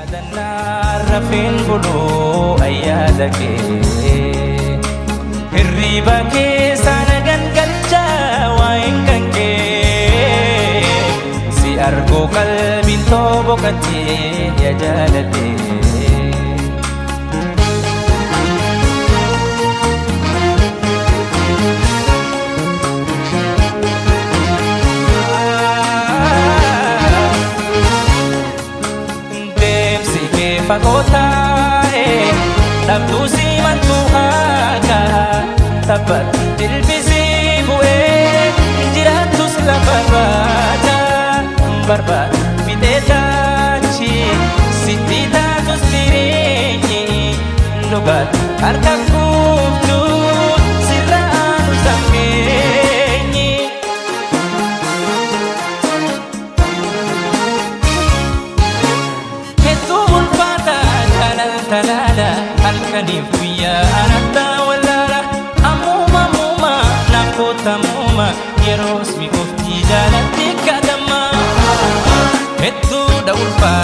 Yaadannaa rafeen buluu ayyaada kee hirriiba keessa na gangalchaa waa'een kan kee si arguu qalbiin too boqottee yaa jaalallee. Deemsi kee fagoo taa'e dhabduu simantu haaka taphatu dilbisii bu'ee jiraattus lafa baata barbaadu fixee taachi sitti taatus jireenyi dhugaatu harka kuuftu sirra aanu sammeenyi. Hedduu ulfaata jaalal talaala halkaniif guyyaa anattaa wallaala ammuma ammuma naaf kootamuuma yeroos mi'ooftii jaalatti kadhamma. Hedduudha ulfaata.